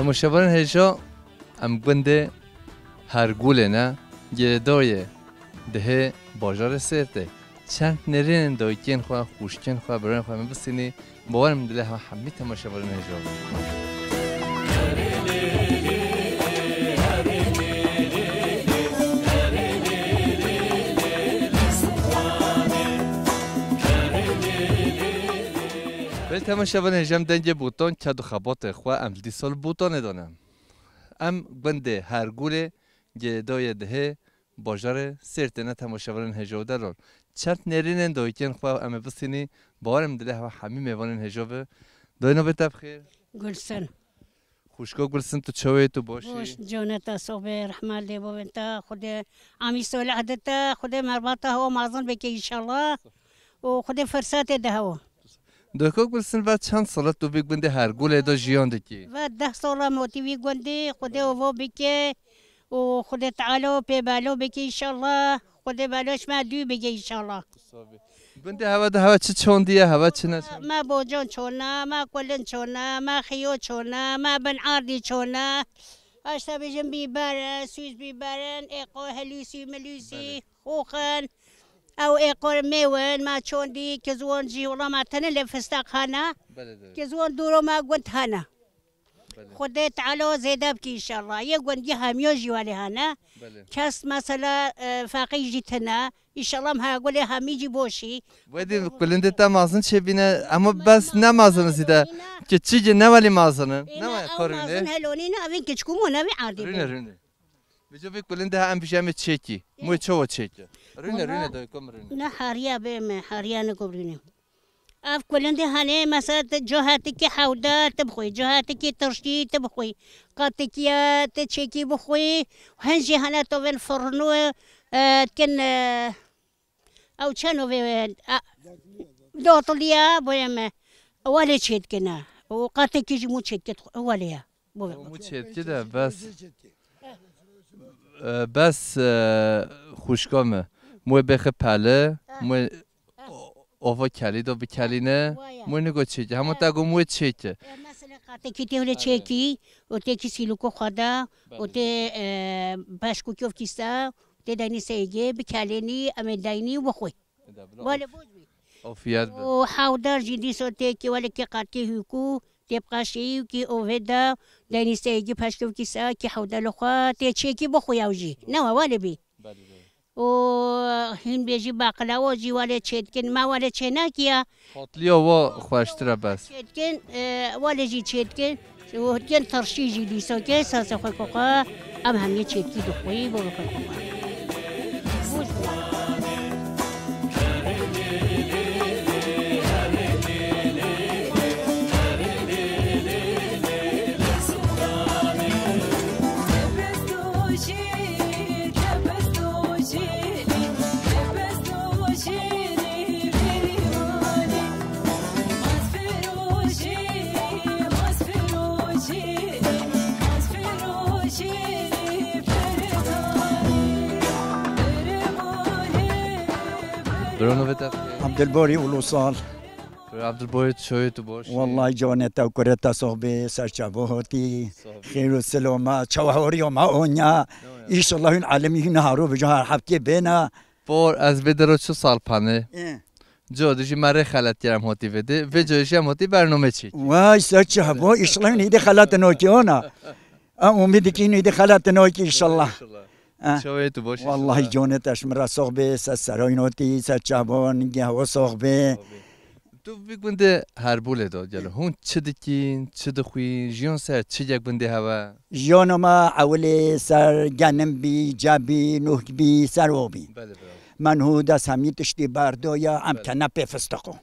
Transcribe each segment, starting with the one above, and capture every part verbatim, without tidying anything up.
Temaşevanên hêja, em gundê Hergûlê ne, girêdayê dihê bajarê Sêrtê. Çend nêrînên dayikên xwe, xwişkên xwe, birayên xwe me bistînî, bawer im dilê hewa hemî temaşevanên hêja be. Belê temaşevanên hêja, em dengê Botan, ked û xebatê xwe em li dîsa li Botanê de ne. Em gundê Hergûlê, girêdayê dihê bajarê Sêrtê ne temaşevanên hêja û delal. Çend nêrînên dayikên xwe em ê bistînî, bawer im dilê hewa hemî mêvanên hêja be. Dayê, navê te bi xêr? Gulsin. Xwişka Gulsin, tu çawa yî, tu baş î? Baş, canê te sax be, rehma li dê bavên te, Xwedê emî solih de te, Xwedê merva te hewa mezin bike înşallah. Û Xwedê firsatê de hewa. Dayê, Gulsin, ve çend sal e tu vî gundê Hergûlê de jiyan dikî? Ve deh sal e me hatî vî gundê, Xwedê ova bike û Xwedê Teala pê belo bike înşallah. Xwedê belo ji me dûr bike înşallah. Gundê hewe de hewe çi çandî ye, hewe çi ne çand? Me bocan çona, me kulin çona, me xiyo çona, me bin ardî çona. Haşta bêjin bîber e, sûz bîber in, êqo helûsî milûsî, Belê. Xûxin. Ew ê qor mêwin, ma çondî, kizwan jî, wela ma tenê lê fistaq hene. Belê, belê. Kizwan dûro ma gund hene. Belê. Xwedê Teala zêde bike înşallah. Yê gundî hemiya jî welê hene. Belê. Kes mesela, e, feqîr jî tine. Înşallah em her gulê hemî jî boşî. Wedî kulindê te mazin çêbîne, ama bes ne mazin zîde. Ki çî ne welî mazin in. Ê, ne ne, waya ew korune. Mazin helonî ne, evîn kiçkû mû ne vî erdî. Rûne, rûne. Vêca vê kulindê ha em bijî em ê çêkî. Mû çawa çêkî? Rûne, Wala rûne dayê, kom rûne. Ne hariya bê me, hariya ne kom rûne. Ev kulindê hanê, mesela, tu cahetikî hewda tu bixwî, cahetikî tirştî tu bixwî, qatikiya tu çêkî bixwî, hin jî hene tovên firno, e, dikin, e, Ew çend û vê, e, dotiliya boye me. Welê çêdikine. Û qatekî jî mû çêdikit welê ye. Bo Mû çêdikit de bes. E, bes, e, xwişka me. Mû bêxe pele, mû o-, ova kelî do bikelîne. Mû nigo çêki. Hema te go mû çêki. E, mesela qatekî tê wele çêkî, û têkî sîlûko xwe de, û tê, e, beşkûkî ov kîsa, Tê deynî seyegê, bikelênî, em ê deynî û bixwî. Eda bila Wale of-, boz bî. Ofiyet be. Û hewdar jî dîso tê ki wele ki qetkî hûkû, tê biqaşî û ki ovê de, deynî seyegî peşkevkî sa ki hewdar li xwe, tê çêkî bixwî ew jî. Ne we wale bî. Belê, belê. Û hîn bêjî baqlawa jî wale çêdikin, me wale çênakiya. Tatliya wa xweştir e bes. Çêdikin, e, wale jî çêdikin. Û hitiyen tirşî jî dîsa ke sasa xwe koqa, em hemî çêdikî dixwî, bo xwe koqa. Bro, navê te? Abdulbarî Ulusal. Bro Abdulbarî, çawa yî, tu baş î? Wallahî canê te û kurê te sox bê, ser çava hatî. Sox bê. Xêr û siloma, çawa horiya me onya. Ne onya? Înşallah hûn alemî hûn haro bi cihar heftê bêna. Por ez vê dero çi sal panê? Ê. Cihê dî jî me rê xelet kir, em hotî vê dê. Vê cihê jî em hotî bername çêkî. Vay, ser çava, înşallah hûn êdî xelet nakî ona. Em umîd dikîn êdî xelet nakî înşallah. Înşallah. Eh. Çawa yî, tu baş î? Wallahî înşallah. Canê te ji min re sox bê, ser serayên hotî, ser çavan, geh we sox bê. Sox bê. Tu vî gundê Herbûlê de gelo. Hûn çi dikîn, çi dixwîn, jiyan ser çi ye gundê hewe? Jiyana me ewilê ser genim bî, cebî, nuhk bî, ser o bî. Belê, belê. Me niho dest hemî tiştî berdoya, em Belê. Kene pê fistiqo.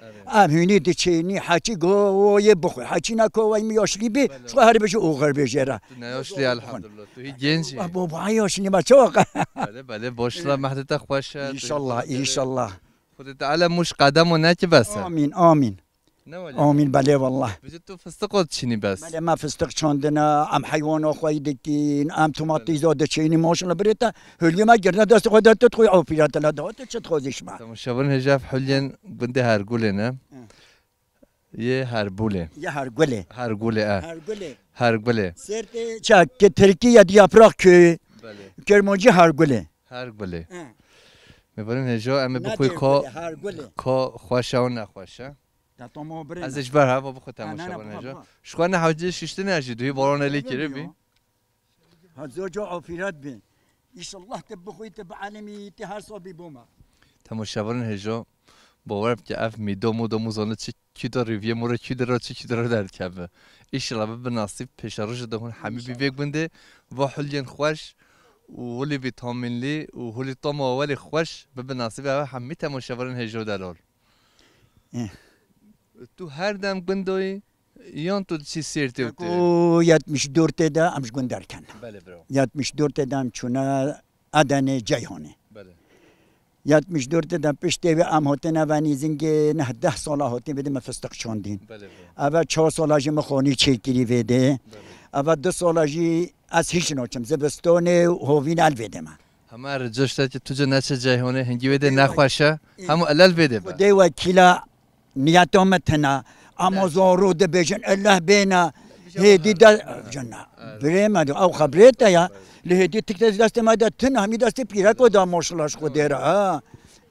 Evet. Em hûnî diçênî, heçî go yê bixwe. Heçî ne ko wey mi yaşlî bî, Belê. Şu her bêjî oxir bêjê re. Tu ne yaşlî, elhamdulillah. Tu hî genc î. Baba, yaşlî me çok. Belê, belê, başla mehde te xweş e. Înşallah, înşallah. Xwedê Teala mûş qedemo nekî bes e. Amîn, amîn. Ne wele? Amîn, belê wallah. Vêca tu fistiqo diçînî bes. Belê, me fistiq çandine, em heywana xwe yî dikîn, em tomatîza diçînî, maşallah birê te, hûlgê me girine destê xwe de tut xwe, ew pîra te le da, tu çi dixwazî ji me? Temaşevan hêja ev hûlgên gundê Hergûlê ne. Hı. Yê Herbûlê. Yê Hergulê. Hergulê, e. Hergulê. Hergulê. Sêrtê çak, ki Tirkî ya di Yaprak köyü. Belê. Kermancî Hergulê. Hergulê. He. Mêvanên hêja, em ê Ne bixwî dê ko, Hergulê. Ko xweş e û nexweş e. Ta tamam, birê Ez ne. ê ji ber heva bixwe Ha, ne, ne, temaşevanên bixwe, hêja. bixwe. Ji xwe ne hewcê şiştine jî, duhî baran elî Bilmiyorum kiribî. ya. Ha, zor ca afiret bin. İnşallah te bixwî, te bi elimî, te her sabî boma. Temaşevanên hêja, bawer bike ev mîdo mûdo mûzane çi kî de rêviyê mûre kî de re çi kî de re derdikeve. Înşallah bibe nasîb pêşerojê de hûn hemî bî vê gundê, va huliyên xweş û hulî vîtamînlî û hulî tama welê xweş bibe nasîbê ev hemî temaşevanên hêja delal. Eh. Tu her dem gundayî yan tu diçî Sêrtê û tê? Ku yetmiş dört de em ji gund derken. Belê bro. Yetmiş dört de em çûne Edenê Ceyhanê. Belê. Yetmiş dört de piştê wê em hatine ve nêzîngê neh deh sala hatî vêdê me fistiq çandîn. Belê bro. Eve çar sala jî me xanî çêkirî vêdê. Belê. Eve du sala jî ez hîç naçim. Zivistonê û hovîn el vêdê me. Hema rica ji te ki tu ca neçe Ceyhonê, hingî wê dê Dê nexweş e. Hemû elel vê dê be. Xwedê wekîla niyeta me tune. Ama Ne. Zaro dibêjin, Allah bêne. Hêdî de, cina. Evet. Birê me de, ew xebrê te ya. Li hêdî tik de destê me de tune, hemî destê pîreko da maşallah ji Xwedê re, ha.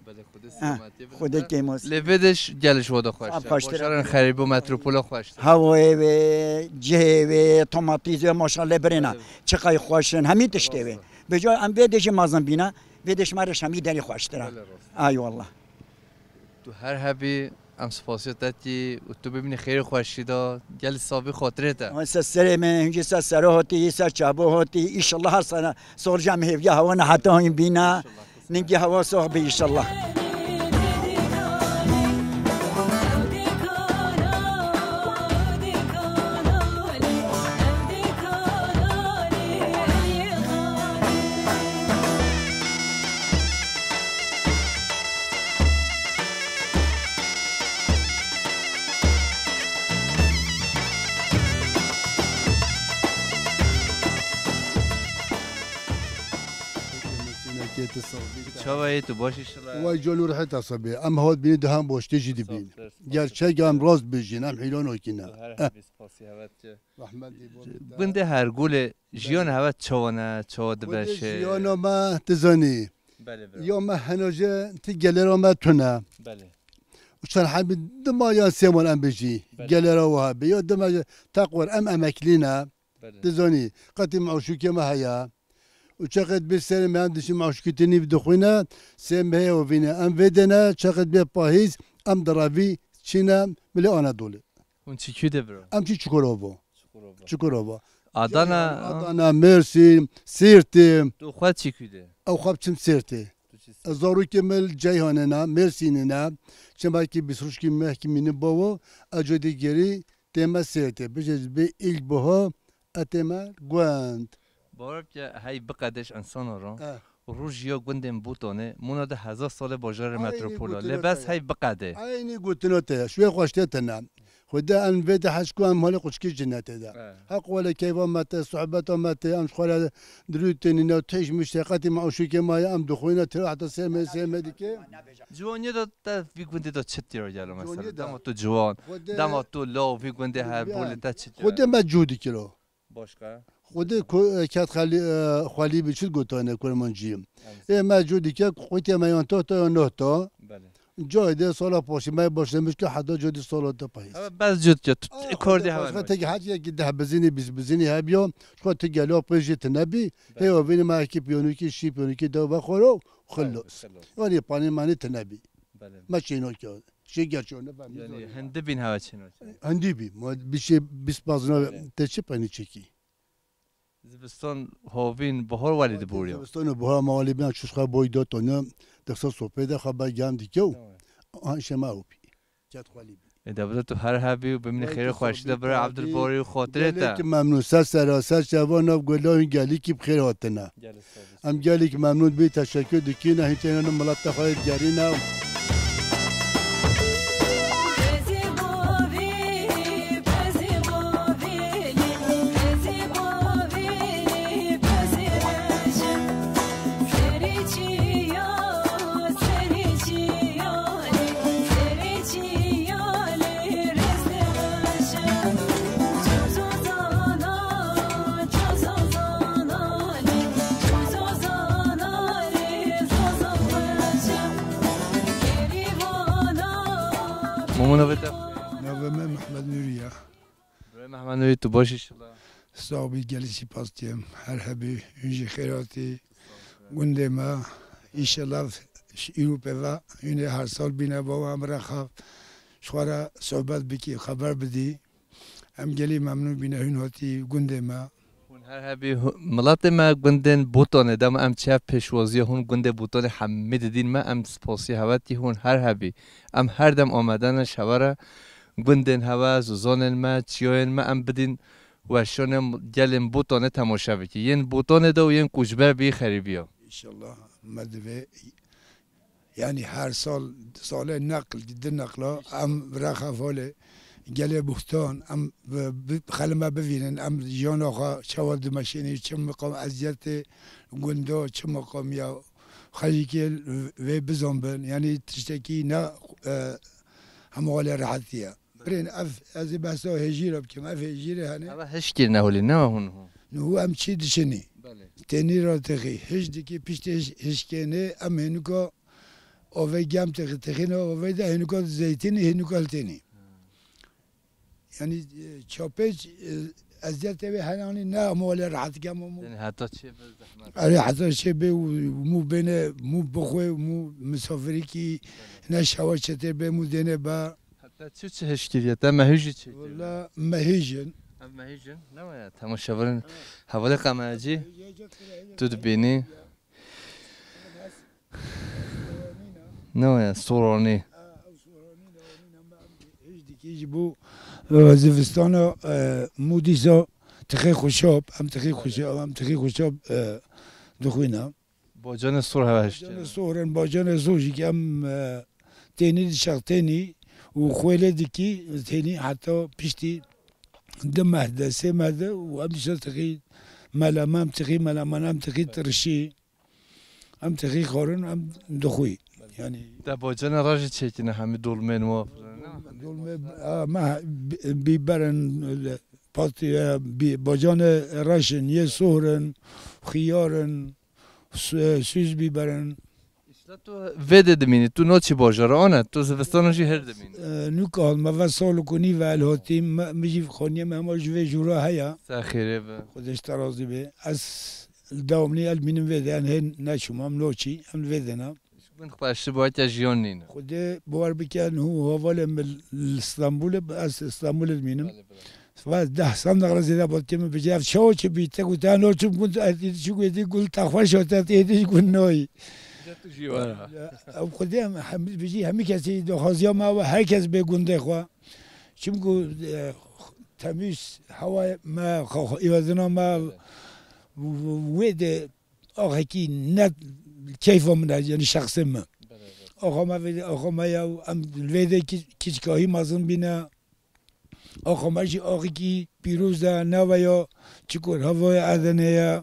Belê, Xwedê Ha, selametiyê bide Xwedê te. kêmos. Lê vê dê ş-, gel ji we de xweş Ev e. xweştir e. Bajaran xerîb û metropola xweştir. Hewayê wê, cihê wê, tomatîzê wê, maşallah lê birêna. Belê. Çiqay xweş in, hemî tiştê wê. Rast e. Vêca em vê dê jî mezin bîne, vê dê ji me re ji hemî derî xweştir e. Belê, rast e. Ay wallah. Tu her hebî, em spasiya te tî û tu bimînî xêrê xweşî de, gelî sabî xatirê te. Ay ser serê me, hincî ser sero hatî, ser çavo hatî, înşallah her sene sol jî em hêviya hewa ne heta hîn bîne. Înşallah. Ningî hewa sox bî înşallah. Çawa yê tu, baş inşallah? Way can û rihê te sabê. Em hat bînî dihan boştê jî dibîn. Sağ ol, sağ ol. Gerçek em rast bijîn, em hîlan okîne. Tu her Eh. hebî spasî hevet ki. Rahmetî bol. Gundê Hergulê jiyan hevet çawa ne, çawa Gundê dibeşe? Jiyana me dizanî. Belê bira. Ya me henoje ti gelera me tune. Belê. Û çend hebî dima ya sê mal em bijî. Belê. Gelera wa hebî. Ya dima teqwer em emeklî ne. Belê. Dizanî, qetî meşûkê me heye. Û çeqet bê serê me em dişî meşûkê te nîv dixwîne, sê mehê û vîne. Em vê dene, çeqet bê pahîz, em direvî çîne milê Anadolê. Hûn çi kû de biro? Em çi Çukurova. Çukurova. Çukurova. Adana, Ceyhan, ha? Adana, Mêrsîn, Sêrtê. Tu xwe çi kû de? Ew xwe biçim Sêrtê. Tu çi Sêrtê? Ez zarokê me li Ceyhanê ne, Mêrsînê ne. Çimekî bîst rojkî mehkî mînin bawo, ez codî gerî tême Sêrtê. Bijê ji bê îlk buha, e tême gund. Bawer bike hey biqede ji insana re. Eh. Roj ya gundên Bûtanê, mûna de hezar salê bajarê Aynî metropola. gotina Lê bes te ye. hey biqede. Aynî gotina te ye. Şwê xweştê te ne. Xwedê em vê de hez ku em halê quçikê cinnetê de. Eh. Heq wele keyfa me te, sohbeta me te, em ji xwe re dirû tênîne, têj mişte, qetî me aşûkê me ye, em dixwîne tira heta sê meh, sê meh dike. Ciwaniyê de te vî gundê de çi tiro gelo mesela? Ciwaniyê de. Dema tu ciwan, Xwedê dema tu law vî gundê her Yan. bolê te çi tiro? Xwedê me cû dikiro. Başka? Xwedê ku, e, ket xelî, e, xwelî bi çi gotane kurmancî. Em Ê me cû dike, xwetê me yan to, to yan noh to. Belê. Cayê de sala paşî me başlamiş ki heta cû di sala te pahîz. Evet, bes cû dike, tu Aa, kordê xwedê hewa başka tek her yekî deh bizinî, bîst bizinî hebiyo. Xwe tu gelo pê jî tu nebî. Belê. Hêwa vînî me ki piyonokî, şî piyonokî de ve xoro, xelos. Evet, xelos. Yanî panî manî tu nebî. Belê. Me çêno ki. Şê gerçi ne ben Yani bilmiyorum. hindi bin hava çêno ki. Hindi bi. Ma bir şey biz bazına Belê. te çi panî çekî. Zivistan, hovîn, bahar welî dibûriya. Zivistan û bahar me welî bîna çû xwe boy do tone, dixsa sopê de xwe be gem dikew. Tamam. An şema û pî. Ket xwelî bî. E, de tu her hebî û bimînî Belkî xêrê xweşî de sabî bira tabî. Abdulbarî û xotirê te. Gelek memnûn. Ser sera, ser çava nav gulayên gelîkî bi xêr hatine. Gelek sabî. Em gelek memnûn bî, teşekkür dikîne, hîn têne ne milet te xwe digerîne. Navê te? Navê me Mehmed Nûrî ye. Birayê Mehmed Nûrî, tu baş î inşallah? Sax bî, gelî spas dikim. Her hebî, hûn jî xêr hatî. Gundê me, înşallah, îro pê ve hûn ê her sal bîne bo em re xwe, ji xwe re sohbet bikî, xeber bidî. Em gelî memnûn bîne hûn hatî gundê me. Hûn her hebî, hû-, miletê me gundên Botanê de me, em çi ev pêşwaziya hûn gundê Botanê hemî didîn me, em spasiya hewe tî hûn her hebî. Em her dem amade ne ji hewe re gundên hewe, zozanên me, çiyayên me em bidîn weşanê gelên Botanê temaşe bikî. Yên Botanê de û yên koçber bî xerîbiya. Înşallah me divê, yanî her sal, salê neql, di neqla em rexe holê gelê Botan, em bi, bi, xelime bivînin, em jiyana xwe çawa dimeşînî, çi miqam eziyetê gunda, çi miqam ya xejikê vê bizanbin, yanî tiştekî ne, e, hemû alê rehetî ye. Birên ev, ez ê behsa hêjî re bikim. Ev hêjî re hene. Eva hişkê ne holê, ne hûn hû? Nû em çi dişinî? Belê. Tênî re tixî. Hiş dikî, piştî hiş, hişkênê em hênûka avê gem tixî, tixîne avê de hênûka zeytînî, hênûka li tênî. Hmm. Yanî, e, çapêç, e, eziyetê wê hene, yanî ne hemû alê rehet ke hemû. Yanî heta çê be zehmet. Erê, heta çê be û mû bêne, mû bixwe, mû misafirîkî ne şewa çetê be, mû dêne be. Heta çi, çi hişkiriye? Te mehûjî çêkiriye? Wela mehûjin. Ev mehûjin? Ne waya? Temaşevirin. Ha. Hevalê qemecî. Mehûjê çok güzel, tu dibînî. Ne waya? Soranî. Ha, ew soranî, soranî, em, em hêj dikî ji bo, e, zivistana, e, mû dîsa tixê xweşab, em tixê xweşab, em tixê xweşab, e, dixwîne. Bacanê sor heve hiştin. Bacanê sor in, bacanê sor jî ki em, e, tênî dişextênî û xwêlê dikî tênî heta piştî di meh de, sê meh de û em dişa tixî meleme, em tixî meleme, em tixî tirşî, em tixî xwarin, em dixwî. Yanî te bacanê re jî çêkine hemî dolmên wa filan, ne? Dolmê, a, me, bi-, bîber in, le, patî, e, bî-, bacanê reş in, yê sohr in, xiyar in. Su-, e, süz biber in. Îşte tu vê de dimînî, tu naçî bajara, ane, tu zivistana jî her dimînî. E, nûka me ve sal û nîv e el hatî, me, min jî xaniyê me hema ji vê jûra heye. Ser xêrê be. Xwedê ji te razî be. Ez dewamlî el mînim vê de, em hê neçûm, em naçî, em vê de ne. Ji bin xwe ji bo te jiyan nîne. Xwedê bawer bike, niha hevalê min li Stenbolê, ez Stenbolê dimînim. Belê, belê. Va deh sal nexle zêde botke min bicî ev çawa çi bî? Te got, "Te no çi?" Min got, "Ez êdî çi got?" Êdî got, "Te xweş e, te êdî çi got noyî." Te tu jî were. Ya, ew xwedê em hem bijî hemî kesî daxwaziya me ve her kes bê gundê xwe. Çimku, e, temîz hewa me, xwe, xwe, îvazina me, Evet. w-, w-, wê de axekî ne keyfa min e, yanî şexsê min. Belê, belê. Axa me vê, axa me ya, em vê de ki-, kiçkahî mezin bîne. Axa me jî axikî pîroz e, ne veya çikur hevaya Edenê ye.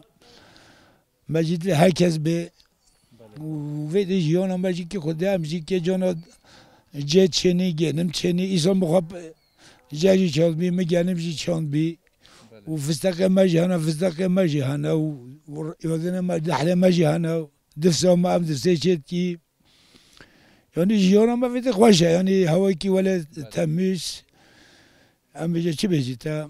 Me jî dilê her kes bê. Belê. Û vê de jiyana me jî ki Xwedê em jî kê cana cê çênî, genim çênî, îsan bi xwe p-, cê jî çand bî, min genim jî çand bî. Belê. Û fisteqê me jî hene, fisteqê me jî hene û, û îvazine me, dehlê me jî hene. Difsa me em difsê çê dikî. Yanî jiyana me vê de xweş e. Yanî hewayekî wele Belê. Temiz. Em bêje çi bêjî te?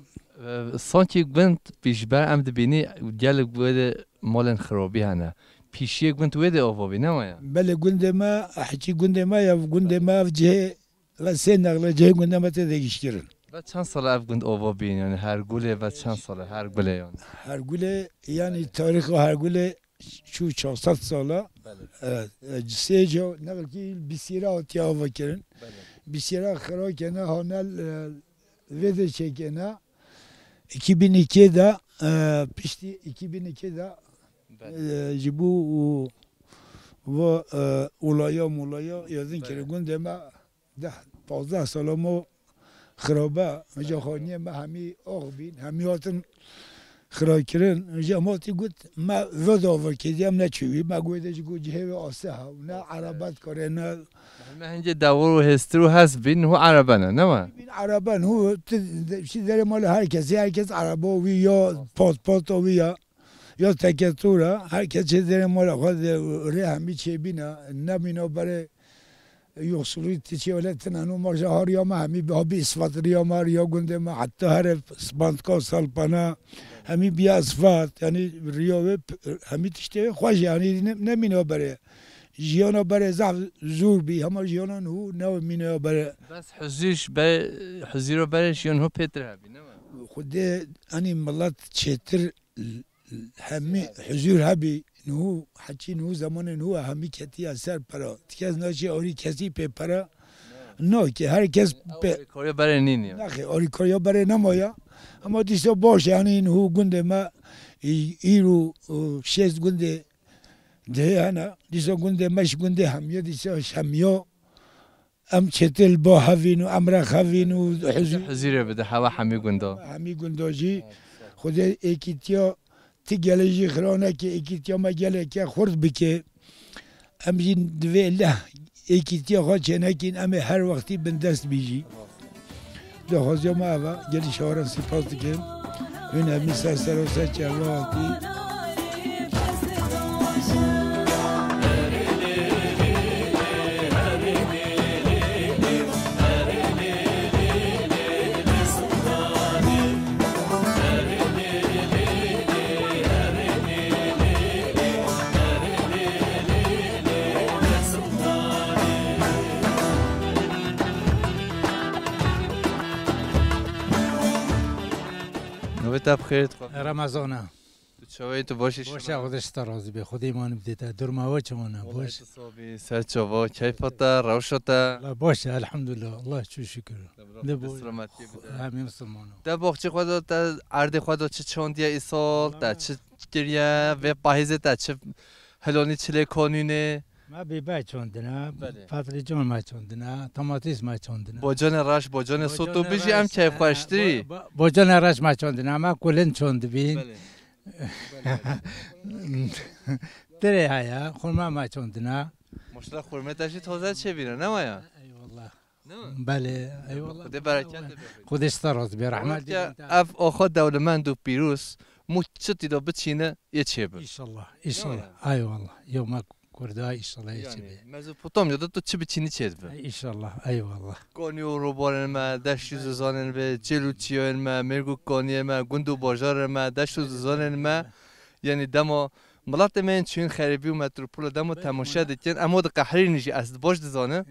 E, sankî gund pîşber em dibînî gelek wê de malên xirabî hene. Pîşiyê gund wê de ava bî, ne waya? Belê gundê me, hekî gundê me ya, gundê me ev cihê ve sê nexle cihê gundê me tê de gişkirin. Ve çend sal e ev gund ava bîn, yanî Hergulê ve çend sal e, Hergulê yanî? Hergulê, yanî tarîxa Hergulê çû çar sed sal e. Belê. E, e, sê ca, nexlkî bîsîra hatiye ava kirin. Belê. Bîsîra xira kene, hanel, e, vê de çêkene. Îkî bin îkê de, e, piştî îkî bin îkê de, Belê. E, ji bo û, û, e, olaya molaya yazin Belê. Kirin. Gundê me deh, pazdeh sala me xirabe, înca xaniyê me hemî ax bîn, hemî hatin xirakirin. Înca em hatî got, me vê de ava kêdî, em neçûbî. Me got, de jî got, cihê wê aseha û ne erebe dikare, ne. Me hingê dewar û hêstir û hes bîn, hû erebe ne, ne me? Bîn erebe ne, hû ti, şî derê mala her kesî, her kes ereba wî ya, paspata wî ya, ya teketora, her kes çê derê mala xwe de rê hemî çêbîne, nemîna berê Yoksulluğu tiçi öyle tinen o marja har ya ma hemi abi ispat riya ma riya gunde ma hatta her spantko salpana hemi biya ispat yani riya ve hemi tişte xwaj yani ne, ne mine bere. Jiyana bere zaf zor bi hema jiyana nu ne mine bere. Bes huzur be huzura bere jiyan ho pêtir hebi ne? Xwedê hani millet çêtir hemî huzur hebî, niho heçî niho zamanê niho hemî ketiya ser pera. Ti kes naçî orî kesî pê pera nake. Her kes pê Orî koriya berê nîn ya. Naxê, orî koriya berê nema ya. Ama dîsa baş e, yanî niho gundê me î- îro, û şêst gundê dê hene. Dîsa gundê me ji gundê hemiya dîsa hemiya. Em çêtir li ba hevîn û em re xevîn û huzûr. Huzîrê bide hewa hemî gunda. Hemî gunda jî Xwedê êkîtiya ti gelê jî xira neke, êkîtiya me geleke xurt bike. Em jî divê leh êkîtiya xwe çênekîn, em ê her wextî bindest bî jî. Daxwaziya me ev e, gelî şaran spas dikim. Hûn hemî ser ser û ser çerva hatî. Navê te bi xêr dixwazim. Remezan e. Tu çawa yî, tu baş î? Baş e, Xwedê ji te razî be. Xwedê îman bide te. Durma we çawan e? Baş. Tu sabî, ser çava, keyfa te, rewşa te. La baş e, elhamdulillah. Allah çok şükür. Li bo Selametiyê bide. Hemî misilman. Te baxçê xwe de, te erdê xwe de çi çandiye îsal, te çi kiriye, vê pahîzê te çi hilonî çilê konînê? Me bîbe çandine, Belê. Patlıcan me çandine, domates me çandine. Bocanê reş, bocanê sot û bijî em keyfxweştirî. Bo- bo- bocanê reş me çandine, me kulin çandibî. Belê. Tirê heye, xurma me çandine. Maşallah xurmê te jî taze çêbîne, ne waya? Eyvallah. Ne mi? Belê, eyvallah. Xwedê bereket de bixî. Xwedê ji te razî be, rehmet Weke ev axa dewlemend û pîroz, mû çi tî de biçîne, yê çêbe. Înşallah, înşallah. Eyvallah. Yo me Kurda, înşallah yê çêbe. Mezopotamya de tu çi biçînî çêdibe. Înşallah, eyvallah. Kanî û robarên me, deşt û zizanên me, çêl û çiyayên me, mêrg û kaniyên me, gund û bajarên me, deşt û zizanên me. Yanî dema miletê me yên çûyîn xerîbî û metropole dema temaşe dikin, em o diqehrînî jî ez baş dizanim.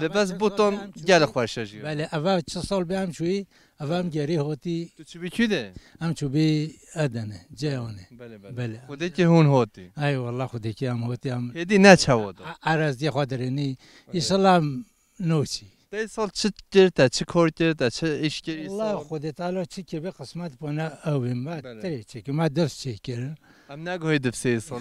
Li bes botan gelek xweş e jî. Belê, eva çi sal be em çûyî, eva em gerî hatî. Tu çûbî kû de? Em çûbî Edene, Ceyhanê. Belê, belê. Belê. Xwedê ki hûn hatî. Ey wallah, xwedê ki em hatî, em Hêdî ne çawa da? A- eraziyê xwe dirênî. Evet. Înşallah em noçî. Te sal çi kir te, çi kor kir te, çi îş kir îsal? Wallah, Xwedê Teala çi kir be qismet bana ew ê me. Belê. Tirê çêkir, me ders çêkir. Em neguhê dipsê îsal.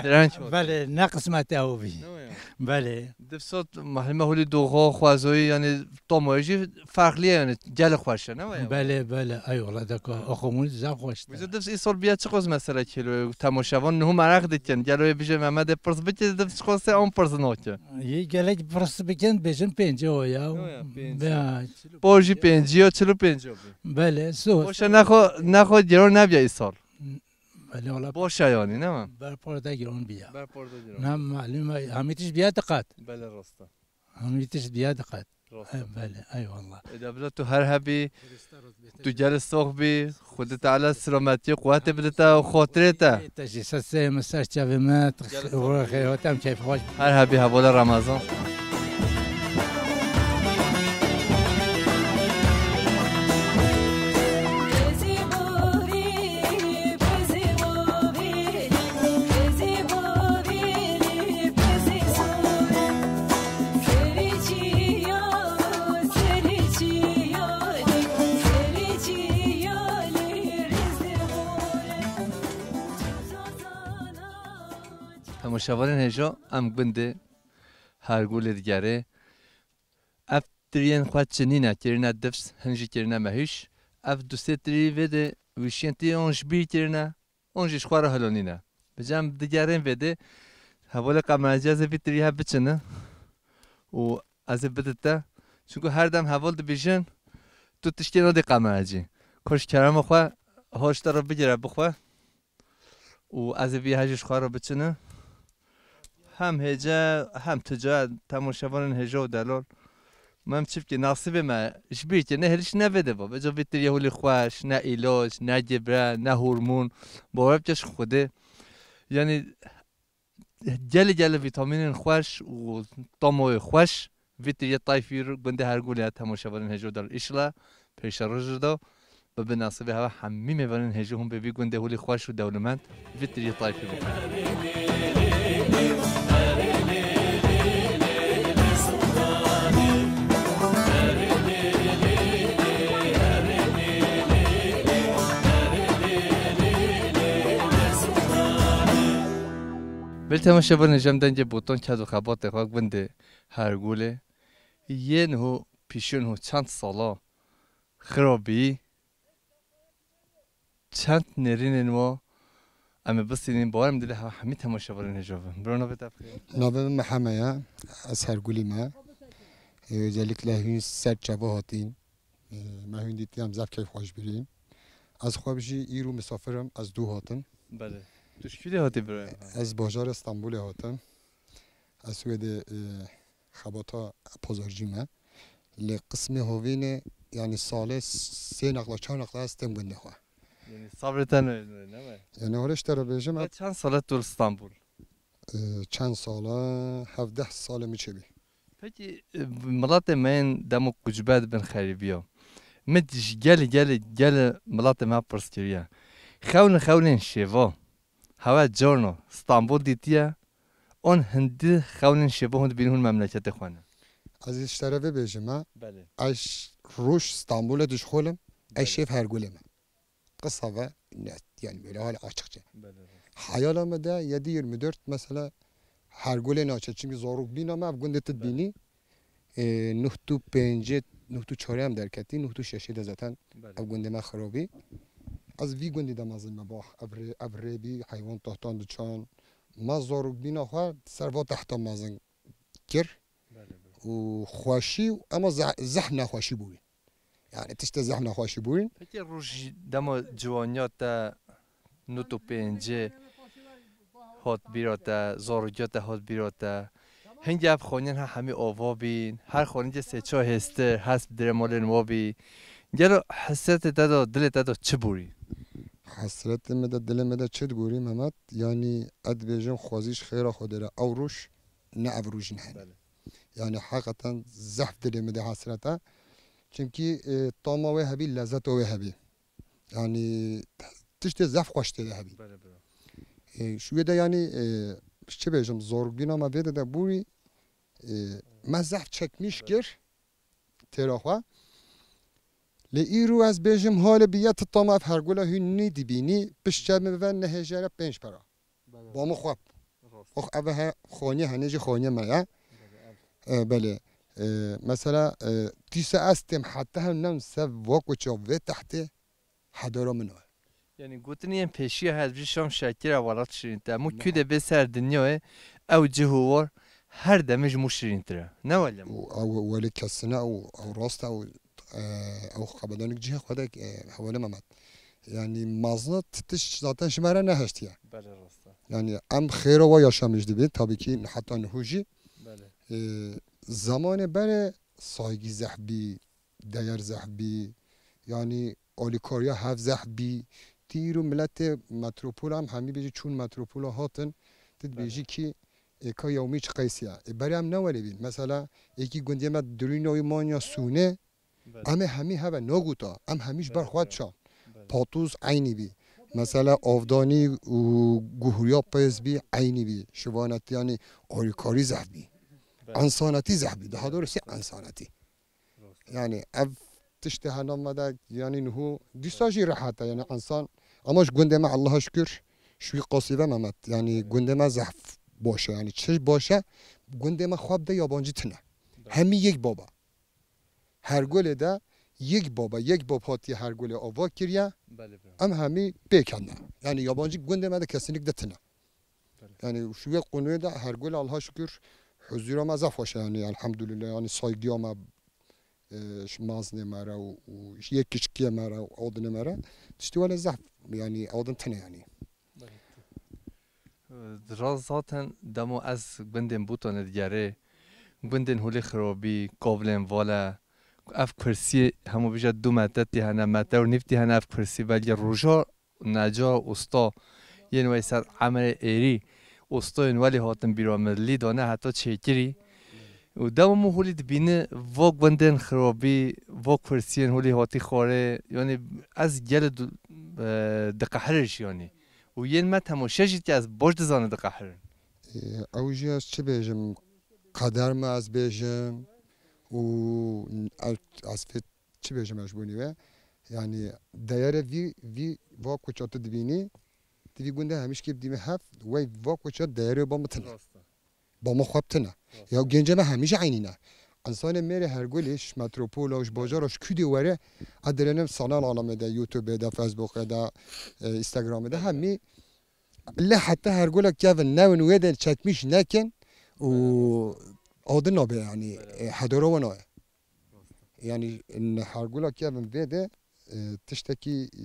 Direnç got. Belê, ne qismet ew bî. Ne ya? Belê. Dipsot mahlime holî doxo, xwezoyî, yanî tomoyê jî ferqlî ye, yanî gelek xweş e, ne ya? Belê, belê. Ay wallah, deka oxumûn zaf xweş. Bize dips îsal biya çiqos mesela kilo, temaşevan niho meraq dikin. Gelo yê bije Mehmedê pirs bike, dips çiqos e on pirs noke. Yê gelek pirs bikin, bêjin pêncî o ya. Yo ya, pêncî. Ya, Pojî pêncî ya, çil û pêncî ya bi. Belê, su. Boşa nexo, nexo gero nebiya îsal. Belê, wala. Boşa yanî, ne mi? Ber por de giron biya. Ber por de giron. Na malum, hemî tişt biya diqat. Belê, rast e. Hemî tişt biya diqat. Rast e. He, belê, eyvallah. Ê, de bila tu her hebî, tu gelê sox bî, Xwedê Teala selametiyê, quwetê bide te û xotirê te. Te jî ser serê min, ser çavê min, Gelê sox bî. Xêr hatem keyf xweş. Her hebî hevala Ramazan. Temaşevanên hêja, em gundê Hergûlê digerê. Ev tiriyên xwe çi nîne, kirine difs, hin jî kirine mehîş. Ev du sê tirî vê de wişiyên tirî on ji bîr kirine, on jî ji xwe re hilonîne. Bi cem digerên vê de, hevalê qemercî ez ê vî tirî hev biçine û ez ê bidite. Çunku her dem heval dibêjin, tu tiştê nadî qemercî. Koş kerema xwe, hoş te re bigire bixwe. Û ez ê vî hejî ji xwe re biçine. Hem hêce, hem tu ca temaşevanên hêja û delal. Me em çi bikê, nasîbê me ji bîr kir, ne hêliş ne vê de ba. Vêca vî tiriyê holî xweş, ne îloc, ne gêbre, ne hormon. Bawer bike ji Xwedê. Yanî gelê gelê vîtamînên xweş û tamoyê xweş. Vî tiriyê tayfî gundê Hergûlê ya temaşevanên hêja û delal. Îşla pêşeroj da. Bi binasîbê hewa hemî mêvanên hêja hûn bê vî gundê holî xweş û dewlemend, vî tiriyê tayfî bixin. Belê temaşevanên hêja em dengê botan ked û xebatê xwe gundê Hergûlê. Yên ho pîşên ho çend sala xirabî, çend nêrînên wa em ê bistînin, bawer im dilê hewa hemî temaşevanên hêja ve. Bira navê te bixêr? Navê min Meheme ye. Ez Hergulî me. Ee, özellikle hûn ser çava hatîn. Ee, me hûn dîtî em zaf keyf xweş birîn. Ez xwe bijî îro misafir im, ez dû hatim. Belê. Tu ji kî de hatî bira? Ez bajarê Stenbolê hatim. Ez wê de, e, xebata pazarcî me. Lê qismê hovînê, yanî salê sê nexla, çar nexla ez têm gundê xwe. Yanî sabrê te ne, ne, ne me? Yanî holê ji te re bêjim, Te çend sal e tu li Stenbul? E, çend sal e? Hevdeh salê min çêbî. Pekî, e, miletê me yên demo kuçbe dibin xerîbiya. Min ji gelê, gelê, gelê miletê me pirs kiriye. Xewn, xewnên şêva. Hewe carna Stenbol dîtiye, an hindî xewnên şêva hûn dibînin hûn memleketê xwe ne? Ez ê ji te re vê bêjim, ha? Belê. Ez roj Stenbolê dişixulim, ez Belê. şêv Hergulê me. Qisa ve net, yani böyle hali açıkça. Belê, rast. Hayala me de yedi yirmi dört mesela Hergulê naçe, çünkü zorluk bîna me ev gundê tu Belê. dibînî. E, nuhtu pêncê, nuhtu çarê em derketî, nuhtu şeşê de zaten Belê. ev gundê me xirabî. Ez vî gundî de mezin me bah, ev rê, ev rê bî, heywan tahtan diçan. Me zorûk bîna xwe ser va tehta mezin kir. Belê, belê. Û xweşî û ema zeh-, zehf nexweşî bûyî. Yani tiştê zehf nexweşî bûyî. Peki roj dema ciwaniya te nût û pêncê hat bîra te, zarokê te hat bîra te. Hingê ev xaniyên ha hemî ava bîn, her xaniyê sê çar hêstir, hesp dirê malên wa bî. Gelo hesretê te de, dilê te de çi bûrî? Hesretê me de, dilê me de çi dibûrî Mehmet? Yanî ez dibêjim xwezî ji xêra Xwedê re ew roj ne ev roj ne hene. Belê. Yanî heqeten zehf dilê me de hesret e. Çimkî, e, tama wê hebî, lezzeta wê hebî. Yanî tiştê zehf xweş tê de hebî. Belê, belê. E, şu wê de yanî, e, çi bêjim, zorgîna me vê de de bûrî, e, me zehf çekmîş Belê. kir têra xwe. Lê îro ez bêjim, halê bi ye tu tama ev Hergula hûn nî dibînî, pişt çemê ve nehêjere pênc pera. Belê. Ba min xwe. Rast. Ox ev he xanî henê jî xanî me ye. Belê, ev. E, belê. E, mesela, e, dîsa ez têm heta hev nem sev wek û çav vê tehtê hedara min o. Yani gotinê yên pêşiya hezbî şam şekira welat şirîn te. Mû Ne. kû de bê ser dinyayê, ew cih û war her demê ji mû şirîntir e. Ne wele mû? Û ew wele kesine û ew rast e û, e, ew xebedanik cihê xwe de, e, hewale Mehmet. Yani mazna titiş zaten ji me re neheştiye. Belê rast e. Yani em xêra wa yaşamış dibin, tabii ki heta niho jî. Belê. E, zamanê berê saygî zehf bî, değer zehf bî. Yani alîkariya hev zehf bî. Tî îro miletê metropola em hemî bêjî çûn metropola hatin. Ti dibêjî Belê. kî êka yewmî çi qeysî ye. Ê berê em ne welê bîn. Mesela êkî gundiyê me dirûyna wî manya sûnê. Belê. Em ê hemî heve nagota. Em hemî ji ber Belê, xwe belê. çan. Belê. Patûz eynî bî. Mesela avdanî û guhuriya pêz bî eynî bî. Şivanetî yanî alîkarî zehf bî. Belê. Ensanetî zehf bî. Daha doğrusu ensanetî. Rast. Yani ev tiştê hena me de yani niho dîsa jî rehet e yani insan. Ama ji gundê me Allaha şükür şu wî qasî ve Mehmet. Yani gundê me zehf baş e. Yani çi baş e? Gundê me xwe de yabancî tine. Belê. Hemî yek baba. Hergulê de yek baba, yek bab hatiye Hergulê ava kiriye. Belê, belê. Em hemî pêk hene. Yani yabancî gundê me de kesinlikle tine. Belê. Yani şu wê qonuyê de Hergulê Allaha şükür huzura me zaf xweş e yani elhamdülillah yani saygıya me e, ji maznê me re û, û ji yê kiçikiyê me re û odinê me re. Tiştî wele zehf, yanî odin tine yanî. Belê. E, Rast zaten demo ez gundên Bûtanê digerê, gundên Holê Xirobî, Kovlên Vale, ev kursiyê hemû bije du metre tî hene, metre û nîv tî hene ev kursî, belkî roja neca usta yên wey ser emirê êrî, ustayên welê hatin bîra min, lî dane heta çêkirî. Û dema min holî dibîni, va gundên xirabî, va kursiyên holî hatî xwarê, yanî ez gelê du-, e, diqehirê jî yanî. Û yên me temaşe jî dike, ez baş dizanim diqehirin. Ew jî ez çi bêjim, qeder me ez bêjim û ez, ez fê çi bêjim ez ji bo nî we. Yanî deyerê vî, vî va koça tu dibînî, tu vî gundê hemî şikê bidî me hev, wey va koça deyerê ba min tune. Rast e. Ba min xwe bi tune. Rast. Ya gencê me hemî jî eynî ne. Însanê mêrê Hergulê ji metropola, ji bajara, ji kûdê were, ez dirênim sanal alemê de, YouTube de, Facebook de, e, Instagramê de hemî lê heta Hergula kevin newin wê de çekmîş nekin û adi nabe yanî, e, hedora wana ye. Yanî, n-, Hergula kevin vê de, e, tiştekî, e,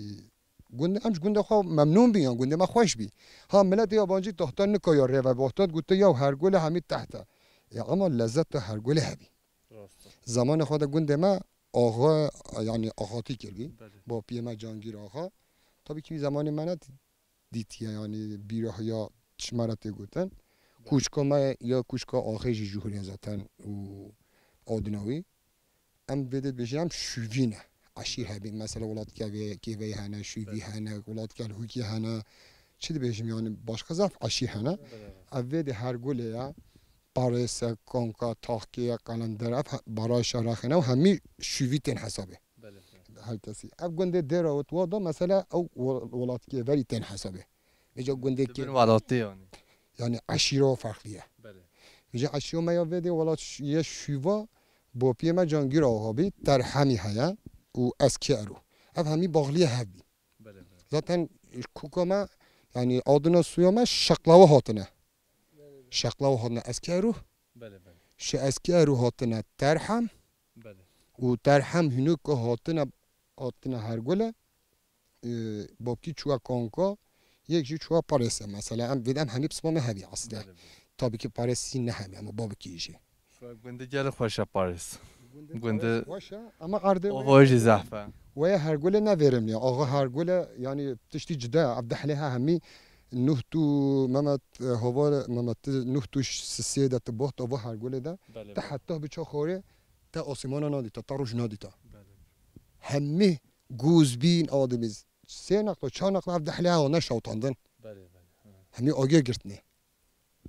gund-, em ji gundê xwe memnûn bî, yan gundê me xweş bî. Ha, miletê yabancî tahta nikaya rê ve, bahta diguti ya Hergule hemî tehte. Ya, ama lezzet de Hergule hebî. Rast e. Zamanê xwe de gundê me axa, yanî axatî kiribî. Belê. Bapiyê me Cangîr Axa. Tabii ki zamanê me ne dîtiye, yanî bîra ya çima re tê gotin. Belê. Kûçka me ya kûçka axê jî jûhirê zaten û adina wî. Em vê dê dibêjin em şûvî ne. Eşîr hebî. Mesela welatgehê kêveyî hene, şûvî hene, welatgeh hûkî hene. Çi dibêjim yanî başka zaf eşîr hene. Belê. Ev vê dê Hergulê ya. Parêse, Konka, Taxkê, Qelender, ev he-, baraj şaraxê ne û hemî şûvî tên hesabê. Belê, belê. Her kesî. Ev gundê Dêrawit wa da mesela ew we-, welatgehê verî tên hesabê. Vêca gundê Dibin kê-, welatî yanî. Yanî eşîra ferqlî ye. Belê. Vêca eşîra me ya vê dê welat ş-, yê şûva, bopiyê me Cangîr Axa bî, Terhemî heye û Eskî Erû. Ev hemî baxliyê hev bî. Belê, belê. Zaten kuka me, yanî adina suya me Şeqlawa hatine. Şeqlawa hatine Eskî Erû. Belê, belê. Ji Eskî Erû hatine Terhem. Belê. Û Terhem hînûka hatine, hatine Hergule. E, bapkî çûye Konka, yek jî çûye Parêse. Mesela em vê de em hemî pisma me hebî aslê. Belê, belê. Tabii ki Parêsî ne hemî ama babikî jî. Şu gundê gelê xweş e Parês. Gundê Gundê Parês xweş e ama erdê ova jî zehf e. Weye Hergule ne verimli. Axa Hergule yanî tiştî cida ye. Ev dehlê he hemî nuh tu Mehmet, e, hava Mehmet tu nuh tu sisê de tu boht ava Hergule de. Belê, belê. Te heta bi çaxorê te asîmana nadîta, te roj nadîta. Belê. Hemî Gûzbîn, Adimiz. Sê neqla, çar neqla ev dehlê hewa ne şewtandin. Belê, belê. Ha. Hemî agê girtine.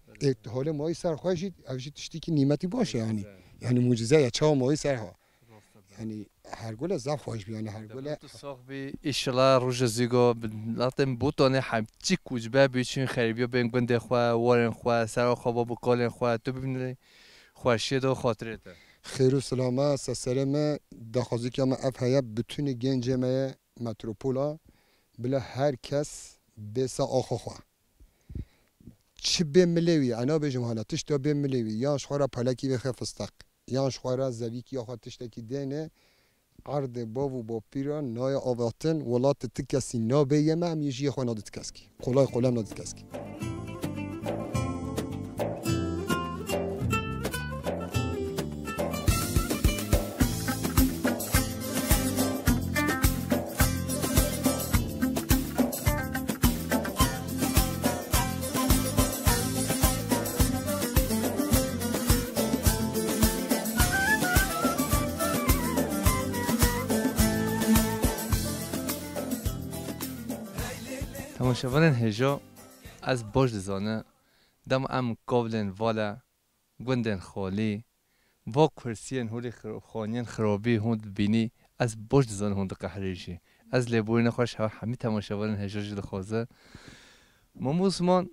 Belê. Ê, holê mayî ser xwe jî, ev jî tiştekî nîmetî baş e yanî. Mucize. Yanî mucize ye, çawa mayî ser xwe. Rast e, belê. Yanî Hergule zaf xweş bî, yanî Hergule. Dema tu sax bî, îşila roja zîgo, bi latên Bûtanê hemçî kûçber bî, çin xerîbiya bên gundê xwe, warên xwe, sera xwe, babukalên xwe, tu bibînî xweşiyê de xatirê te. Xêr û silame, se serê me, daxwazîkê me ev heye, bütünî gencê me ye, metropola, bila her kes bê se axa xwe. Çi bê milê wî, ez nabêjim hala, tişta bê milê wî, yan ji xwe re pelekî bêxe fisteq, yan ji xwe re zevîkî ya xwe tiştekî dêne, erdê bav û bapîra naya avatin, welatê ti kesî nabê yê me, em yê jiyê xwe nadî ti keskî. Qolay qolay em nadî ti keskî. Temaşevanên hêja, ez baş dizanim, dema em Kovlên Vale, gundên xalî, va kursiyên holî xir-, xaniyên xirabî hûn dibînî, ez baş dizanim hûn diqehirî jî. Ez lêborîna xwe ji hev-, hemî temaşevanên hêja jî dixwazim. Mam Osman,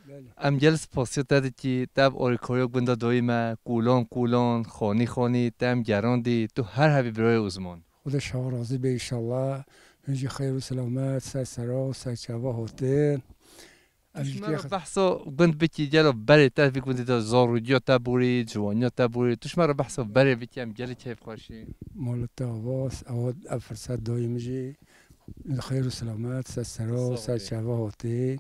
Belê. Em gel spasiya te dikî, te bi alîkariya gunda dayî me, kûlan kûlan, xanî xanî, te em gerandî, tu her hebî birayê Osman. Xuda şawa razî be înşallah. Hûn jî xeyr û selamet, ser sera û ser çava hatin. Tu ji me re behsa gund bikî, gelo berê te vî gundê de zarûdiya te borî, ciwaniya te borî, tu ji me re behsa berê bikî, em gelek keyfxweşî. Mala te avas, ewa ev firset dayî min jî. Xeyr û selamet, ser sera û ser çava hatin.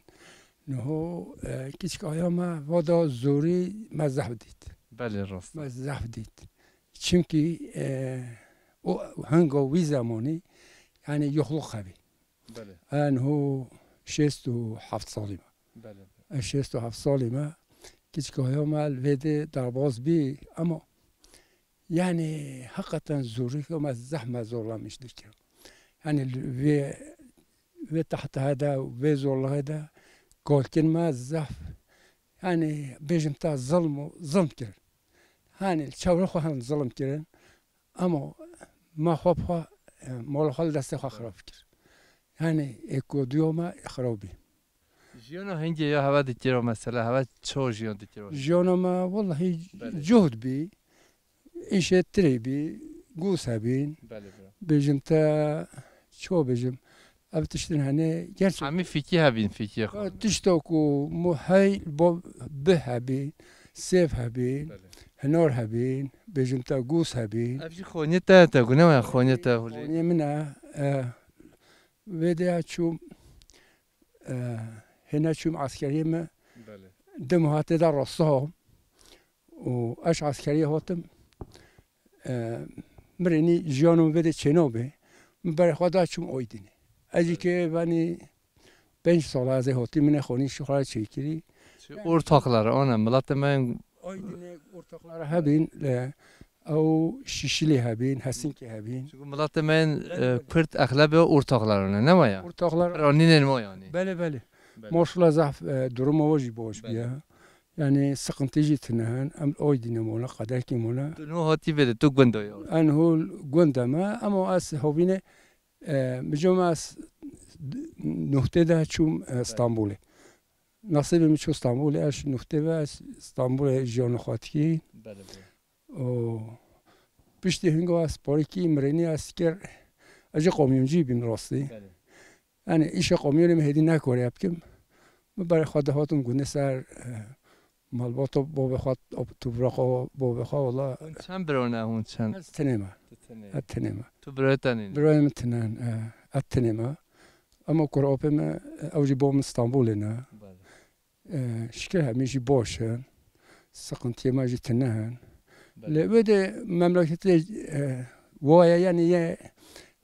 Niho, e, kiçkaya me vada zorî me zehf dît. Belê, rast. Me zehf dît. Çimkî, e, o hinga wî zemanî, yani yoxluk hebî. Belê. E, niho şêst û heft salî me. Belê, belê. E, şêst û heft salî me. Kiçkaya me li vê de derbaz bî, ama yani heqeten zorî me zehf me zorlamiş dikir. Yani li vê, vê tahta de, vê zorluğe de kalkin me zehf, yani bêjim te zilm û zilm kirin. Hani çewre xwe hem zilm kirin. Ama ma xwe bi xwe, e, mala xwe li destê xwe xirab kir. Yani êkodiyo me xirab bî. Jiyana hingê ya heve dikiro mesela, heve ço jiyan dikiro? Jiyana me wellahî Belê. Cuhd bî, îşê tirê bî, gûs hebîn. Belê, belê. Bêjim te, ço bêjim, ev tiştin hene gerçek. Hemî fîkî hebîn, fîkî xwe. Tişta ku mu hey bo bi hebîn, sêv hebîn, Belê. Hinar hebîn, bêjim te gûs hebîn. Ev jî xoniyê te, te gune me xoniyê te hulê. Xoniyê min e, e, vê de ya çûm, e, hêne çûm eskeriyê me. Belê. Di muhatê de rasta û ez eskeriyê hatim. E, mirinî jiyano vê de çêno be. Min berê xwe da çûm Oydinê. Ez jî ke venî pênc sala ez ê hatî min ê xonî şixula çêkirî. Ortaklar, ana, milatê me Oydinê ortaklar hebîn, e, ew Şişilî hebîn, Hesinkî hebîn. Çünkü milatê me Belê, e, belê. Kurd exlebe ortaklar, ne, ne var ya? Ortaklar. Ranînên o yani. Belê, belê. Belê. Maşallah zaf, e, durumu o jî boş Belê. Bir ya. Yani sıkıntı jî tine hen, em oy dinemona, qederkî mona. Tu no hatî vê de, tu gunda ya. En hol gunda me, ama ez hovine, e, mijom ez nuhte de çûm, e, İstanbul'e. Nasibê min çû İstanbul'e, ez nuhte ve ez İstanbul'e jiyano xwe dikî. Belê, belê. O, piştî hingo ez parikî mirenî ez kir, ez jî kamyoncî bîm rastî. Belê. Yani îşa kamyonê min hêdî nekore bikim. Min berê xwe de hatim gundê ser, e, malbata bavê xwe, topraxa bavê xwe, wala. Hûn çend biro ne, hûn çend? Ez tenê me. Tu tenê. Ez tenê me. Tu birayê te nîne? Birayê min tinen, e, ez tenê me. Ama kura apê me, e, ew jî bo min Stenbolê ne. Belê. E, şikir hemî jî baş in. Sıkıntiyê me jî tine hin. Belê. Lê wê de memleketê, e, waya yani ye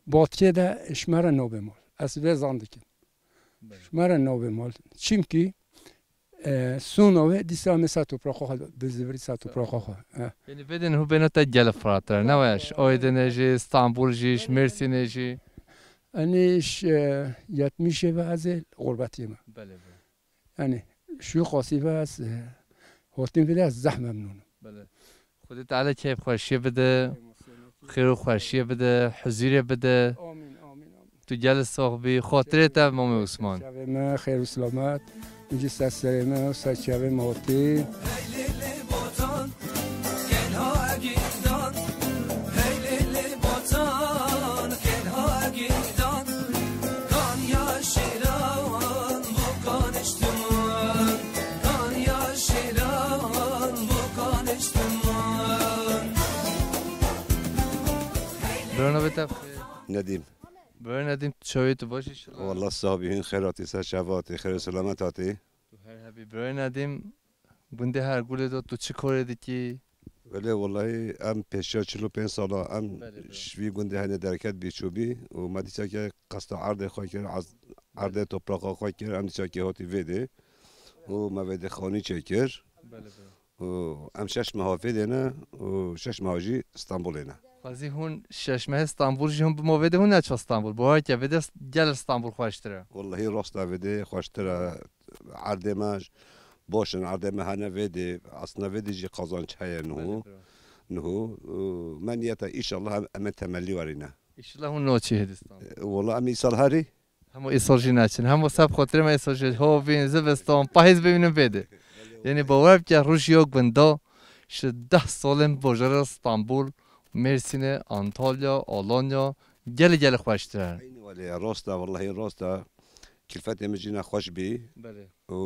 batiyê de ji me re nabê mal. Ez vê zan dikim. Belê. Ji me re nabê mal. Çimkî, e, sona wê dîsa me ser topraxa xwe, bi zivirî ser topraxa xwe. E. Yani vê de niho bêne te gel firatir. Ne waya ji Aydinê jî, Stenbol jî, ji Mêrsînê jî. Enê ji, e, yetmişê ve ez ê gurbetiyê me. Belê, belê. Yani şu qasî ve ez, e, hotîn vê de ez zeh memnûn im. Belê. Xwedê Teala keyf xweşiyê bide, xêr û xweşiyê bide, huzûrê bide. Amîn, amîn, amîn. Tu gel sax bî, xatirê te Mamê Osman. Çavê me, xêr û selamet. Min jî ser serê me û ser çavê me hatî. Birana bê te bixêr. Nedîm. Birayê Nedîm, tu çawê tu baş inşallah? Wallah sax bî, hûn xêr hatî, ser çava hatî, xêr û selamet hatî. Tu her hebî birayê Nedîm, gundê Hergulê de tu çi karê dikî? Belê, wellahî em pêşiya çil û pênc sala em Belê, belê. Ji vî gundê hene derket bî çûbî û me dîsa ke qesta erdê xwe kir, az-, erdê topraxa xwe kir, em dîsa ke hatî vê dê û me vê dê xanî çêkir. Belê, belê. Û em şeş meha vê dê ne û şeş meha jî Stenbolê ne. Xwezî hûn şeş mehê Stenbol jî hûn bimo vê dê, hûn neço Stenbol. Bo heke vê dê gel Stenbol xweştir e. Wellahî rast e, vê dê xweştir e. Erdê me j-, baş in, erdê me hene vê dê. Aslında vê dê jî qazanç heye niho. Belê, bira. Niho, û me niyeta înşallah em, em ê temellî werîne. Înşallah hûn noçî hêdî Stenbol. E, wellahî em îsal herî Hemû îsal jî neçin. Hemû seb xatirê me îsal jî hovîn, zivistan, pahîz bimînin vê dê. Yanî bawer bike roj ya gunda ji deh salên bajara Stenbol, Mêrsînê, Antalya, Alanya gelê gelê xweştir e. Eynî welê, rast e, wellahî rast e. Kilfetê min jî ne xweş bî. Belê. Û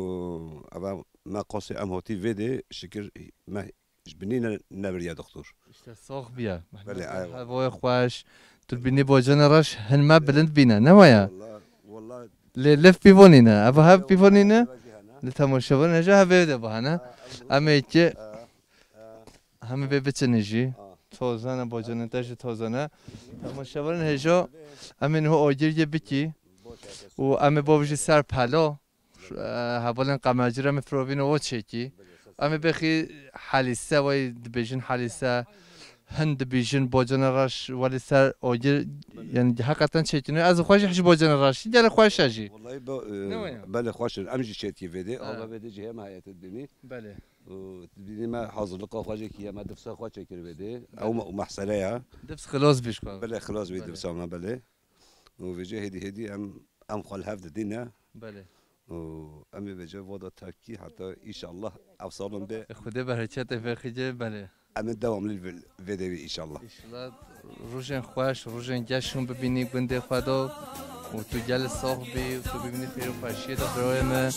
eva me qasê em hatî vê dê, şikir me Ji binî ne, nebiriye doktor. İşte sax biye. Belê, eyvallah. Hevayê xweş. Tu binî bacana reş hin me bilind bîne, ne waya? Wallah, wallah. Lê liv pîvanî ne. Eva hev pîvanî ne? Li temaşevanên hêja hevê de bahane. Em ê ki hemî bê biçin jî. Tozane, bocanên te jî tozane. Temaşevanên hêja, em ê niha agirgê bikî. Û em ê bavijî ser pelo. Hevalên qemecî re em ê firovîne o çêkî. Em ê bexî helîse, wey dibêjin helîse. Hin dibêjin bocana reş welî ser agir, yani heqeten çêkîne. Ez xwe jî hişî bocana reş. Gelek xweş e jî. Wellahî be, e, Ne waya? Belê xweş in. Em jî çêtkî vêdê. Ha. Ava vêdê jî hema heyetê dibînî. Belê. Û dibînî me hazirlika xwe jî kî ye, me difsa xwe çêkir vêdê. Ew me, û mehsele ya. Dips xilas bî ji xwe. Belê xilas bî Belê. Difsa me belê. Û vêce hêdî hêdî em, em xwe li hev didîne. Belê. Û em ê vêce voda terkî heta înşallah ev salon bê. Xwedê bereketê vexîce belê. Em ê dewamlî vê, vê devî înşallah. Înşallah rojên xweş, rojên geş hûn bibînî gundê xwe de û tu gel sax bî û tu bibînî xêr û xweşiyê de birayê me.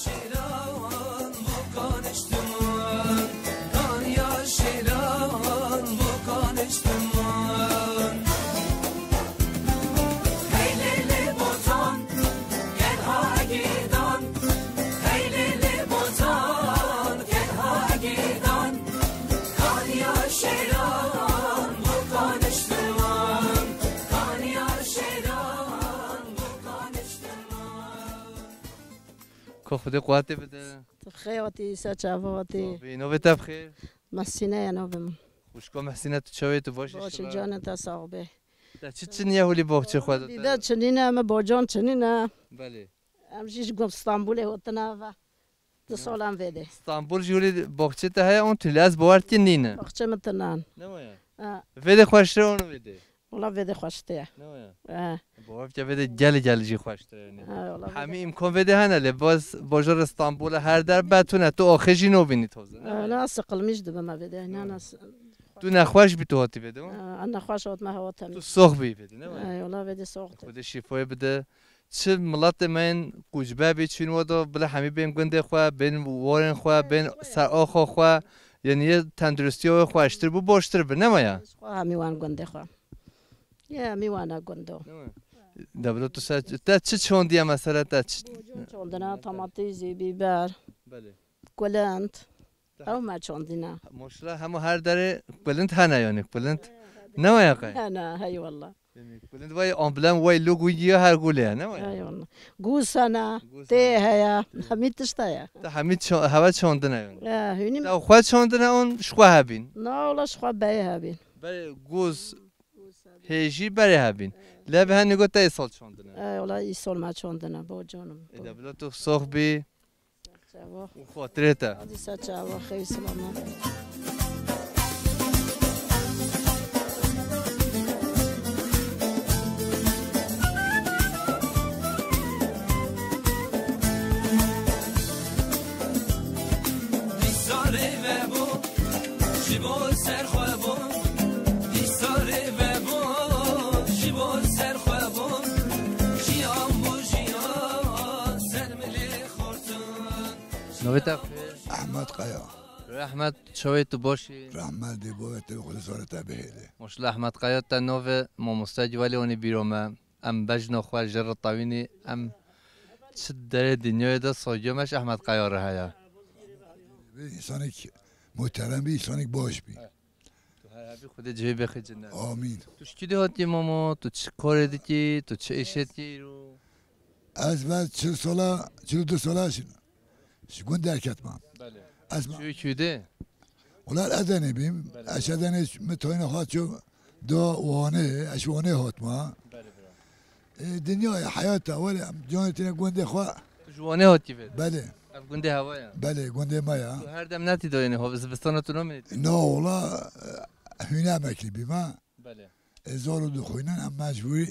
Ko Xwedê quwetê bide. Tu xêr hatî, ser çava hatî. Bî, navê te bi xêr? Mehsîne ye navê min. Xwişko Mehsîne, tu çawa yî, tu baş î? Baş î, canê te sax bê. Te çi çiniye holî boxçê xwe de? Dîde çinîne, me bocan çinîne. Belê. Em jî ji Stanbulê hotine eve. Du solan vêdê. Stanbul jî holî boxçê te heye, on tu lez bawer dikî nîne. Boxçê min tinan. Ne waya? Ha. Vêdê xweştir on vêdê. Wala vêdê xweştir ye. Ne waya? Ha. Bawer dikî vêdê gel gel jî xweştir e yani. Ha, wala vêdê Hemî îmkan vêdê hene lê baz bajarê Stanbulê her der betûn e, tu axê jî nobînî toze, ne waya? Ha, na sıkılmış dibime vêdê. Ha. Na, na s- Tu nexweş bî tu hatî vêdê? Ha, nexweş hat me hewa temiz. Tu sox bî vêdê, ne waya? Ha, wala vêdê sox tê. Xwedê şîfayê bide. Çi miletê me yên qûcbe bî çîn we de, bila hemî bên gundê xwe, bên warên xwe, bên ser axa xwe, yanî yê tenduristiya wê xweştir bû, boştir bi, ne waya? Xwe hemî wan gundê xwe. Yê hemî wana gundo. Ne waya? De bila tu ser, te çi çondiye mesela, te çi? Bocan çondina, tamatîzî, bîber, Belê. Kulind. Ew me çondina. Maşallah hema her derê kulind hene yani, kulind. Ne waya qey? Hene, hey wallah. Kulind vay amblem vay logo giya her gulê ya, ne waya? Hey wallah. Gûs hene, Gûs tê hene. Heye, hemî tişt heye. Te hemî ço-, heve çondine yani. Ya, hûnî Te xwe çondine on ji xwe hebîn. Na, wala ji xwe beyê hebîn. Berê gûs hêjî berê hebîn. Lê bi henî got te îsal çondine. Ey, wala îsal me çondine, bo canım. E de bila tu sox bî. Çava. Û xatirê te. Hadi ser çava, xeyr selamet. Dîsa rê vebû, ji bo ser xwe bû. Dîsa rê vebû, ji bo ser xwe bû. Jiyan bû jiyan, ser milê xortin. Navê te bi xêr? Ehmed Kaya. Ehmed, çawê tu baş î? Rehmet dê bavê te, Xwedê zarê te bihêle. Maşallah Ehmed Kaya, te navê mamoste Ciwelê onî bîro me. Em bejna xwe jê re tewînî, em çi derê dinyayê de sagiya me ji Ehmed Kaya re heye. Bê însanek muhterem bî, însanek baş bî. Tu her hebî Xwedê cihê bêxî cennet. Amîn. Tu ji kî de hatî mamo? Tu çi karê dikî? Tu çi îşê dikî îro? Ez ve çil sala, çil û du sala ji, ji gund derketma. Belê. Ez ma- Çi kî de? Wala ez Edenê bîm. Belê. Ez Edenê mi toyna xwe çû da Wanê, ez ji Wanê hatma. Belê, bira. E, dinyaya, heyata, wele em canê tine gundê xwe. Tu ji Wanê hatî vê? Belê. Ev gundê hewa ya? Belê, gundê me ya. Tu her dem netî doyênê, ho zivistana tu nomînî? Na, wala, e, hûne emeklî bîme. Belê. E, zor û dixwînin, em mecbûrî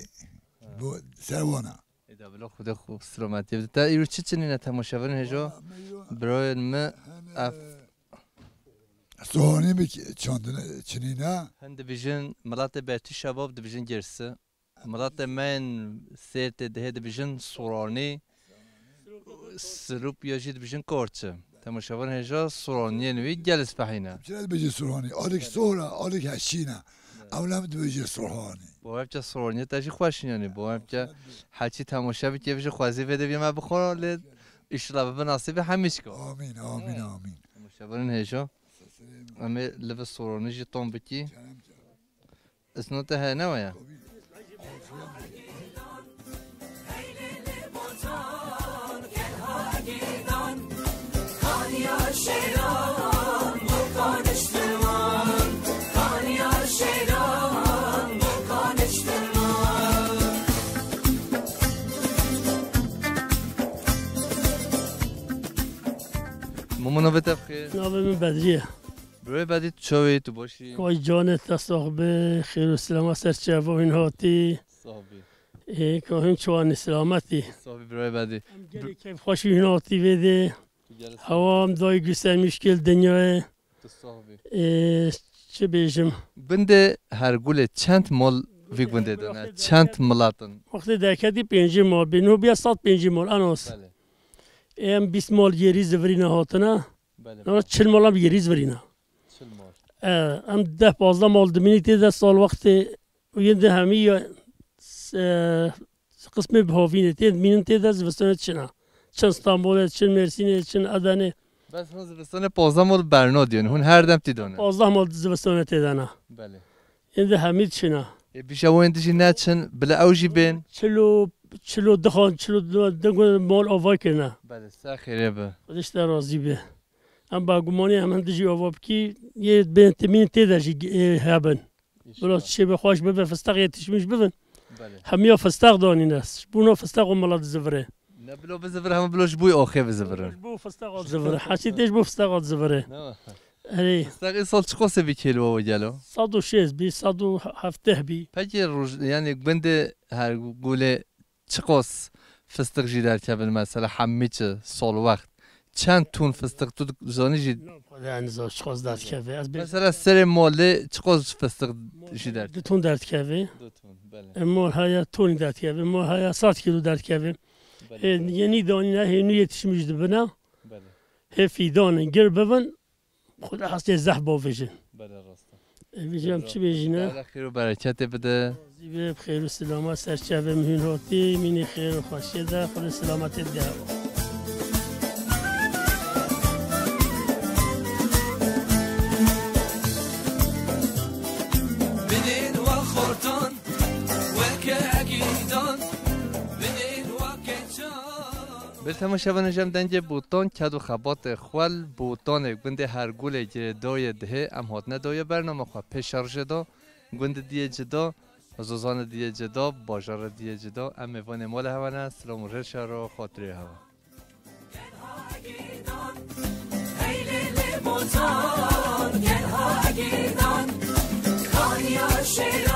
bo ser wana. Ê de bila Xwedê xwe silametiyê bide. Te îro çi çinîne temaşevanên hêja? Wala, me îro Birayên me, hene ev Sohanî bi çandine çinîne. Hin dibêjin miletê Bertî Şebab dibêjin Girsi. Miletê me yên Sêrtê dihê dibêjin Soranî. Silûp ya jî dibêjin Korçi. Temaşevan hêja Soraniyên wî gelê spehî ne. Çira dibêjin Soranî? Alik Sohra, alik heşî ne. Ew ne dibêjin Soranî. Bo hevce Soraniyê te jî xweş in yanî. Bo hevce heçî temaşe bikê, bêje xwezî vê devî me bixwe lê Înşallah bibe nasîbê hemî çiko. Amîn, amîn, amîn. Hemû şevanên hêja. Em ê li vir soranî jî tom bikî. Îsno te heye, ne waya? Momo, navê te bi xêr? Navê min Bedrî ye. Birayê Bedî, tu çawa yî, tu baş î? Vay canê te sax be, xêr û silama ser çava hûn hatî. Sax bî. Ê, ka hûn çawa ne, silamet î? Sax bî birayê Bedî. Em gelê keyfxweş hûn hatî vê de. Tu gelê sax. Hewa em dayî gusel mîşkil dinyayê. Tu sax bî. Ê, çi bêjim? Gundê Hergulê çend mal vî gundê de ne? Wextê çend derket-, milat in? Wextê derketî pêncî mal bî. Nû bîya sed pêncî mal, en az. Belê. Ê, em bîst mal yerî zivirîne hatine. Belê. Nara çil mal em yerî zivirîne. Çil mal. E, em deh pazdeh mal dimînî tê de sal wextê û yên de hemî ya, s-, e, qismê bihavînê tê dimînin tê de zivistanê çin e. Çin Stenbolê, çin Mêrsînê, çin Edenê. Bes hûn zivistanê pazdeh mal berna diyon. Hûn her dem tê dane. Pazdeh mal zivistanê tê de ne. Belê. Yên de hemî çin e. Ê, bîşe wan dijî ne çin, bile ew jî bên. Çilo, çilo dixan, çilo deng mal ava kirine. Belê, ser xêrê be. Xwedê ji te razî be. Em ba gumanî em hin dijî ava bikî, yê bên timîn tê de jî, ê, hebin. Bila çiçê be xweş bibe, fisteq yetişmiş bibin. Belê. Hemiya fisteq danîne. Ji bo na fisteq û milet zivire. Ne bilo bizivire, hema bilo ji bo axê bizivire. Ji bo fisteq hat zivire. Heçî tê ji bo fisteq hat zivire. Ne? Erê. Fisteq îsal çiqasê bî kêlwa we gelo? Sed û şêst bî, sed û hefteh bî. Peki roj-, yani gundê Hergulê çiqas fistiq jî derkevin mesela hemî çi sol wext? Çend ton fistiq tu zanî jî? Xwedê nizam çiqas derdikeve. Ez bê- Mesela serê molê çiqas fistiq jî derkeve? Du ton derdikeve. Du ton, belê. E, mol haya tonî derdikeve. Mol haya sed kilo derdikeve. Belê. E, yenî danîne, hênû yetişmiş dibine. Belê. Hê fîdanên gir bibin. Xwedê hestê zehf bavêjin. Belê, rast e. Ê, vêjî em çi bêjîne? Xwedê xêr û bereketê bide. Zî bê bi xêr û silama ser çavê min hûn hatî, mînê xêr û xweşiyê de, Xwedê silametê bide hewa. Bidên wa xortan, weke egîdan, bidên wa keçan. Ber temaşevanê jem dengê Botan, ked û xebatê xwel, Botanê gundê Hergulê girêdayê dihê em hatine dayê bername xwe pê şerjê de, gundê diyê cida, zozanê diyê cida, bajarê diyê cida, em mêvanê mala hewa ne, silam û rêşa ro xatirê hewa. Hey lê lê Botan, gel ha girdan, Kanya şêra.